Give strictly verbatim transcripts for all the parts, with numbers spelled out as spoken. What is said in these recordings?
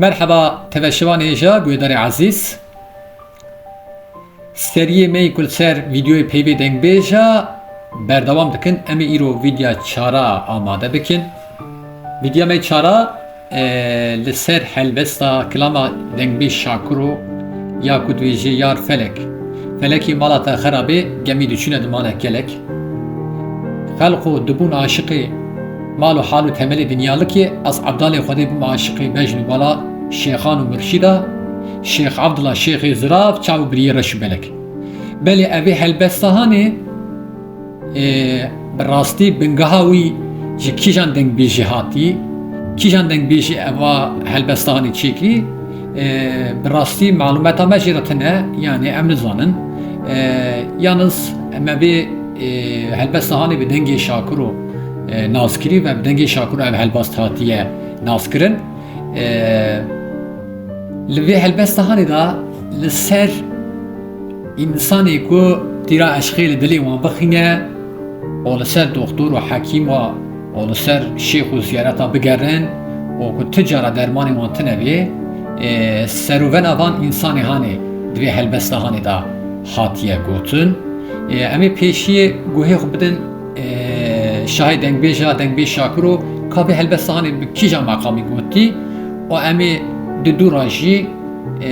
Merheba teveşivanê hêja, guhêdarê ezîz. Seriyê me yê ku li ser vîdeoyê peyvê dengbêja berdewam dikin. Em ê îro vîdya çara amade bikin. Vîdya me çara, e, li ser helbesta kilama dengbêj Şakiro ya ku dibêje Yar Felek. Felekî mala te xerabê, gemî diçûne dimane kelek. Xelqo dibûn aşiqê mal û hal û temelê dinyalikê, ez Ebdalê Xwedê bûm aşiqê bejn û bala şêxan û murşîda, Şêx Ebdila Şêxê Zirav, çav û biriyê reş û belek. Belê evê helbesta hanê, e, bi rastî bingeha wî ji kîjan dengbêjî hatî, kîjan dengbêjî eva helbesta hanê çêkirî, e, bi rastî malûmeta me jê re tune, yanî em nizanin. E, yalnız me vê, e, helbesta hanê bi dengê Şakiro, e, nas kirî ve bi dengê Şakiro ev helbest hatiye naskirin. E, li vê helbesta hanê de li ser însanê ku tîra eşqê li dilê wan bixîne û li ser doxtor û hekîma û li ser şêx û ziyareta bigerin û ku tu cara dermanê wan tune bê, e, serûvena van însanê hanê di vê helbesta hanê de hatiye gotin. E, em ê pêşiyê guhê xwe bidin, e, şahê dengbêja, dengbêj Şakiro, ka vê helbesta hanê bi kîjan meqamî gotî û em ê di dû re jî, e,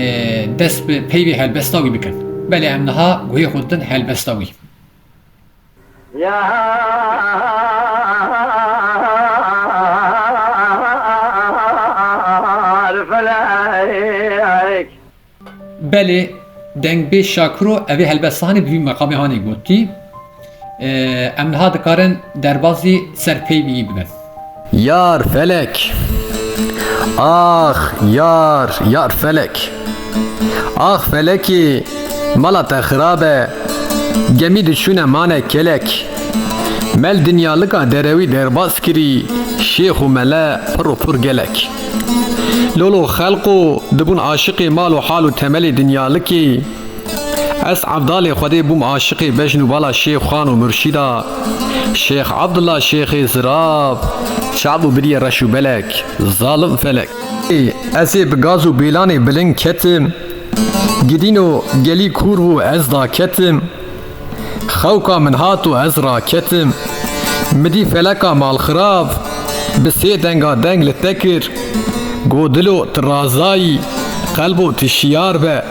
dest bi peyvê helbesta wî bikin. Belê em niha guhê xwe didin helbesta wî. Yar felek. Belê, dengbêj Şakiro evê helbesta hanê bi vî meqamê hanê gotî. Ee, em niha dikarin derbazî ser peyvî bibin. Yar felek. Ax, yar, yar felek. Ax felekê, mala te xirab e. Gemî diçûne mane kelek. Mel dinyalika derewî derbas kirî, şêx û mele pir û pir gelek. Lolo xelqo dibûn aşiqê mal û hal û temelê dinyalikê. Ez Evdalê Xwedê bûm aşiqê bejn û bala şêxan û murşîda. Şêx Evdila Şêxê Zirav, çav û biriyê reş û belek, zalim felek. Ez ê bi gaz û bêlanê bilind ketim. Gidîno gelî kûr bû ez daketim. Xewka min hat û ez raketim. Mi dî feleka malxirav, bi sê denga deng li te kir. Go dilo tu razayî, qelbo tu şiyar be.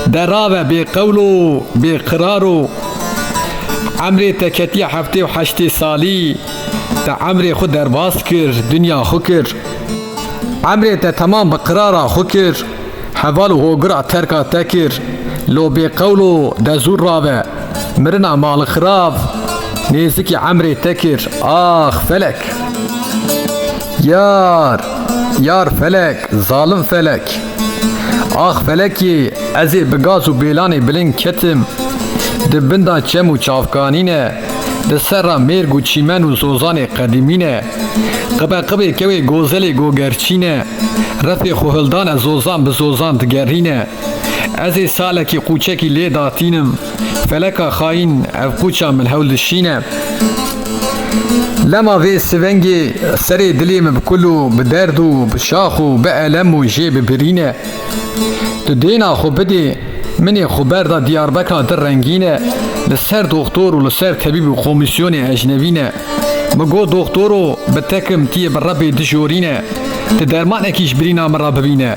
Derav e bê qewl û bê qirar o. Emrê te ketiye heftê û heştê salî. Te emrê xwe derbas kir, dinya xwe kir. Emrê te temam bi qirara xwe kir. Heval û hogura terka te kir. Lo bê qewl o de zû rabe. Mirina malxirav nêzikî emrê te kir. Ax felek. Yar, yar felek, zalim felek. Ax felekê, ez ê bi gaz û bêlanê bilind ketim. Di bin de çem û çavkanî ne. Di ser re mêrg û çîmen û zozanê qedîmî ne. Qibe qibê kewê gozelê gogerçî ne. Refê xwe hildane zozan bi zozan digerîne. Ez ê salekî qûçekî lê datînim. Feleka xayîn ev qûça min hewl dişîne. Lema vê sivengê serê dilê min bi kul û bi derd û bi şax û bi elem û jê bibirîne. Tu dêna xwe bidê, min ê xwe berda Diyarbeka di rengîn e, li ser doxtor û li ser tebîb û komîsyonê ecnebî ne. Min got, doxtoro, bi tekim tiyê bi Rebê dijorîne. Ti dermanekî ji birîna min re bibîne.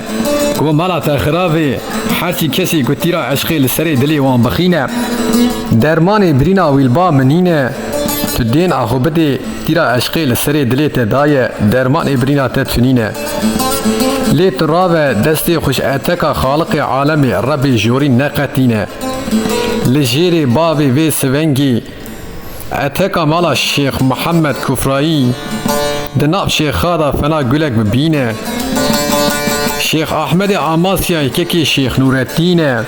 Got, mala te xirab e, her çi kesê ku tîra eşqê li serê dilê wan bixîne. Dermanê birîna wî li ba min nîne. Tu dêna xwe bidê, tîra eşqê li serê dilê te daye, dermanê birîna te tunîne. Lê tu rave destê xwe ji eteka Xaliqê alemê Rebê jorî neqetîne. Li jêrê bavê vê sivengî eteka mala Şêx Mihemed Kufrayî di nav şêxa de fena gulek bi bîn e. Şêx Ahmedê Amasyayê kekê Şêx Nûrettîn e.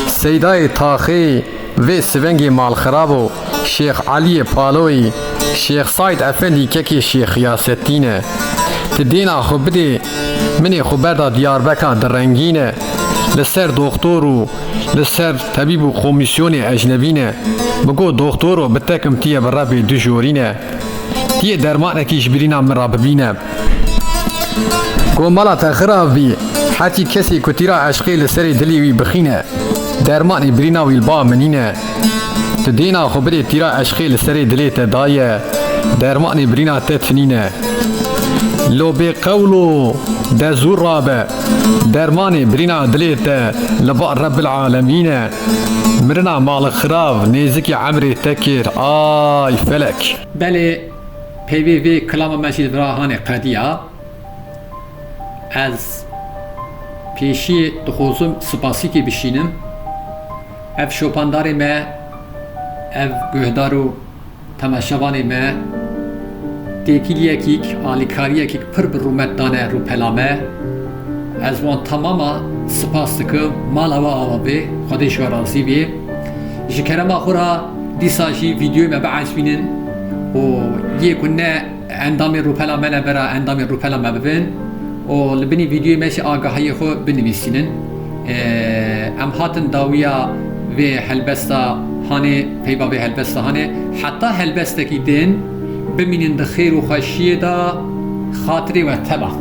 Seydayê Taxê vê sivengê malxirab o, Şêx Eliyê Paloyî, Şêx Saîd Efendî kekê Şêx Xiyasettîn e. Ti dêna xwe bidê, min ê xwe berda Diyarbeka di rengîn e. Li ser doxtor û li ser tebîb û komîsyonê ecnebî ne. Min got, doxtoro, bi tekim tiyê bi Rebê dijorîne. Tiyê dermanekî ji birîna min re bibîne. Komala te xirav bî, hetî kesê ku tîra eşqê li serê dilê wî bixîne, dermanê birîna wî li ba min nîne. Tu dêna xwe bidê tîra eşqê li serê dilê te daye, dermanê birîna te tinîne. Lo bê qewlo de zû rabe, dermanê birîna dilê te li ba Rebbil Alemîn e. Mirina mala xirav nêzikî emrê te kir, ay felek. Belê, peyvê vê kilama me jî li vira hanê qediya. Ez pêşî dixwazim spasîkê bişînim. Ev şopandarê me, ev guhdar û temaşevanê me, têkiliyekîk, alîkariyekîk pir bi rûmet dane rûpela me. Ez wan temama spas dikim, mala we ava bê, Xwedê ji we razî bê. Ji kerema xwe re dîsa jî vîdeoyê me biezmînin û yê ku ne endamên rûpela me ne bera endamên rûpela me bibin û li binî vîdeoyê me jî agahiyê xwe binivîsînin. Ee, em hatin dawiya vê helbesta hanê, peyva vê helbesta hanê, heta helbestekî din bimînin di xêr û xweşiyê de, xatirê we teva.